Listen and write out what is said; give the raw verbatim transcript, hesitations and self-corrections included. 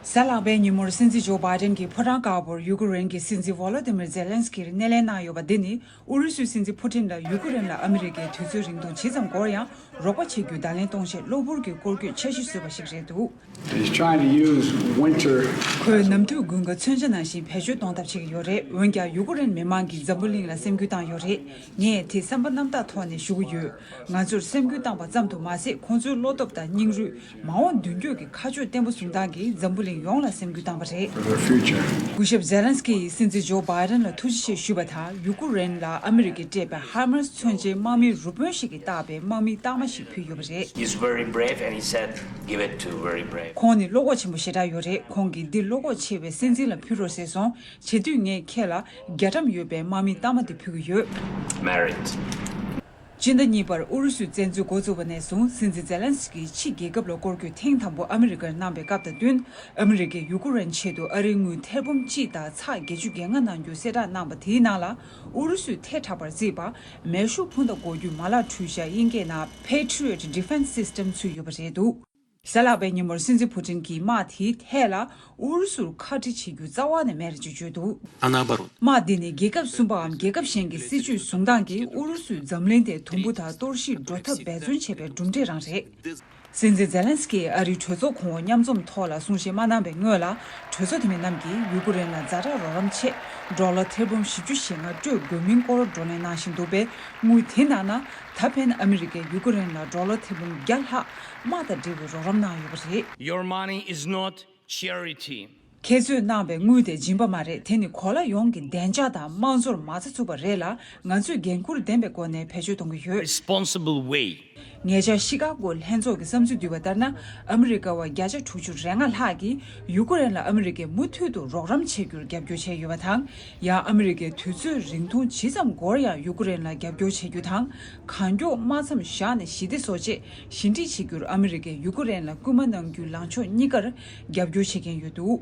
གཟའ་ལྷག་པའི་ཉིན་མོར་སྲིད་འཛིན་ཇོ་བྷའི་ཏན་གྱིས་ཕོ་བྲང་དཀར་པོར་ཡུ་ཀེ་རེན་གྱི་སྲིད་འཛིན་ཝོ་ལོ་ཏི་མིར་ཛེ་ལན་སི་ཀིར་སྣེ་ལེན་གནང་ཡོད་པ་འདི་ནི། ཨུ་རུ་སུའི་སྲིད་འཛིན་ཕུ་ཏིན་ལ་ཡུ་ཀེ་རེན་ལ་ཨ་མི་རི་ཀས་དུས་ཚོད་རིང་ཐུང་ཇི་ཙམ་འགོར་ཡང་རོགས་པ་བྱེད་རྒྱུའི་བརྡ་ལན་གཏོང་ཆེད་གློ་བུར་གྱི་སྐོར་སྐྱོད་འཆར་གཞི་བཟོས་པ་ཞིག་རེད་འདུག། He's trying to use winter. ཁོས་ནམ་དུས་དགུན་ཁ་མཚོན་ཆ་ནང་བཞིན་བེད་སྤྱོད་གཏོང་ཐབས་བྱེད་ཀྱི་ཡོད་རེད། འོན་ཀྱང་ཡུ་ཀེ་རེན་མི་མང་གིས་འཛམ་བུ་གླིང་ལ་སེམས་འགུལ་བཏང་ཡོད་རེད། ངས་དེ་བསམ་པ་རྣམ་དག་ཐོག་ནས་ཞུ་གི་ཡོད། ང་ཚོར་སེམས་འགུལ་བཏང་བ་ཙམ་དུ་མ་ཟད། ཁོང་ཚོའི་བློ་སྟོབས་དང་སྙིང་རུས། མ་འོངས་མདུན་སྐྱོད་ཀྱི་ཁ་ཕྱོགས་བརྟན་པོ་བཟུང་སྟངས་ཀྱིས་འཛམ་བུ་གླིང་ཡོངས་ལ་སེམས་འགུལ་བཏང་བ་རེད། For the future. སྐུ་ཞབས་ཛེ་ལན་སི་ཀི་ཡིས་སྲིད་འཛིན་ཇོ་བྷའི་ཏན་ལ་ཐུགས་རྗེ་ཆེ་ཞུས་པ་དང་། ཡུ་ཀེ་རེན་ལ་ཨ་མི་རི་ཀས་སྤྲད་པའི་ཧ་མར་སི་མཚོན་ཆའི་དམག་མིའི་རུ་དཔོན་ཞིག་གིས་བཏགས་པའི་དམག་མིའི་རྟགས་མ་ཞིག་ཕུལ་ཡོད་པ་རེད། He's very brave and he said, "Give it to very brave." ཁོང་ནི་བློ་ཁོག་ཆེན་པོ་ཞེ་དྲག་ཡོད་རེད། ཁོང་གིས་འདི་བློ་ཁོག་ཆེ་བའི་སྲིད་འཛིན་ལ་ཕུལ་རོགས་ཟེར་སོང་། བྱེད་དུས་ངས་ཁྱེད་ལ་རྒྱ་གྲམ་ཡོད་པའི་དམག་མིའི་རྟགས་མ་དེ་ཕུལ་གྱི་ཡོད། Married. སྤྱི་ཟླ་གཉིས་པར་ཨུ་རུ་སུས་བཙན་འཛུལ་འགོ་བཙུགས་པ་ནས་བཟུང་། སྲིད་འཛིན་ཛེ་ལན་སི་ཀིས་ཕྱིའི་རྒྱལ་ཁབ་ལ་སྐོར་སྐྱོད་ཐེངས་དང་པོ་ཨ་མི་རི་ཀར་གནང་བའི་སྐབས་དང་བསྟུན། ཨ་མི་རི་ཀས་ཡུ་ཀེ་རེན་ཆེད་དུ་ཨ་རིའི་དངུལ་ཐེར་འབུམ་གཅིག་དང་ཚེག་བརྒྱད་ཅུ་གྱ་ལྔ་གནང་རྒྱུ་གསལ་བསྒྲགས་གནང་བ་དེའི་ནང་ལ། ཨུ་རུ་སུས་ཐལ་དྲགས་པར་བརྩིས་པ། མེ་ཤུགས་འཕུར་མདའ་འགོག་རྒྱུའི་མ་ལག་འཕྲུལ་ཆས་དབྱིན་སྐད་ནང་Patriot Defense System ཚུད་ཡོད་པ་རེད་འདུག། གཟའ་ལྷག་པའི་ཉིན་མོར་སྲིད་འཛིན་ཕུ་ཏིན་གྱིས་དམག་དེའི་ཐད་ལ་ཨུ་རུ་སུར་ཁག་དཀྲི་བྱེད་རྒྱུ་རྩ་བ་ནས་མེད་ཅེས་བརྗོད་འདུག། А наоборот. དམག་འདི་ནི་རྒྱལ་ཁབ་གསུམ་པའམ་རྒྱལ་ཁབ་གཞན་གྱི་སྲིད་ཇུས་བཟུང་སྟངས་ཀྱིས་ཨུ་རུ་སུའི་འཛམ་གླིང་དེ་དུམ་བུ་དང་གཏོར་བཤིག་འགྲོ་ཐབས་འབད་བརྩོན་བྱས་པའི་གྲུབ་འབྲས་རང་རེད། སྲིད་འཛིན་ཛེ་ལན་སི་ཀིས་ཨ་རིའི་གྲོས་ཚོགས་གོང་འོག་མཉམ་འཛོམས་ཐོག་ལ་གསུང་བཤད་མ་གནང་བའི་སྔོན་ལ། གྲོས་ཚོགས་དེ་མི་རྣམས་ཀྱིས་ཡུ་ཀེ་རེན་ལ་ཛ་དྲག་རོགས་རམ་ཆེད་ཌོ་ལར་ཐེར་འབུམ་བཞི་བཅུ་ཞེ་ལྔ་སྤྲོད་དགོས་མིན་སྐོར་བགྲོ་གླེང་གནང་བཞིན་འདུག་པས། དངུལ་དེ་གནང་ན། ད་ཕན་ཨ་མི་རི་ཀས་ཡུ་ཀེ་རེན་ལ་ཌོ་ལར་ཐེར་འབུམ་བརྒྱ་ལྷག་དམག་དང་འབྲེལ་བའི་རོགས་རམ་གནང་ཡོད་པ་རེད། Your money is not charity. ཁྱེད་ཚོས་གནང་བའི་དངུལ་དེ་སྦྱིན་པ་མ་རེད། དེ་ནི་གོ་ལ་ཡོངས་ཀྱི་བདེ་འཇགས་དང་དམངས་འཚོར་མ་རྩ་ཚུགས་པ་རེད་ལ། ང་ཚོས་འགན་འཁུར་ལྡན་པའི་སྒོ་ནས་བེད་སྤྱོད་གཏོང་གི་ཡོད། Responsible way. ཉེ་ཆར་ཤི་ཀ་གོ་ལྷན་ཚོགས་ཀྱི་བསམ་ཚུལ་བསྡུས་པ་ལྟར་ན། ཨ་མི་རི་ཀ་བ་བརྒྱ་ཆ་དྲུག་ཅུ་རེ་ལྔ་ལྷག་གིས་ཡུ་ཀེ་རེན་ལ་ཨ་མི་རི་ཀས་མུ་མཐུད་དུ་རོགས་རམ་བྱེད་རྒྱུར་རྒྱབ་སྐྱོར་བྱས་ཡོད་པ་དང་། ཡང་ཨ་མི་རི་ཀས་དུས་ཚོད་རིང་ཐུང་ཇི་ཙམ་འགོར་ཡང་ཡུ་ཀེ་རེན་ལ་རྒྱབ་སྐྱོར་བྱེད་རྒྱུ་དང་། གང་མགྱོགས་དམག་མཚམས་བཞག་ནས་ཞི་བདེ་བཟོ་ཆེད་ཞི་འགྲིག་བྱེད་རྒྱུར་ཨ་མི་རི་ཀས་ཡུ་ཀེ་རེན་ལ་སྐུལ་མ་གནང་རྒྱུའི་ལངས་ཕྱོགས་གཉིས་ཀར་རྒྱབ་སྐྱོར་བྱེད་མཁན་ཡོད་འདུག།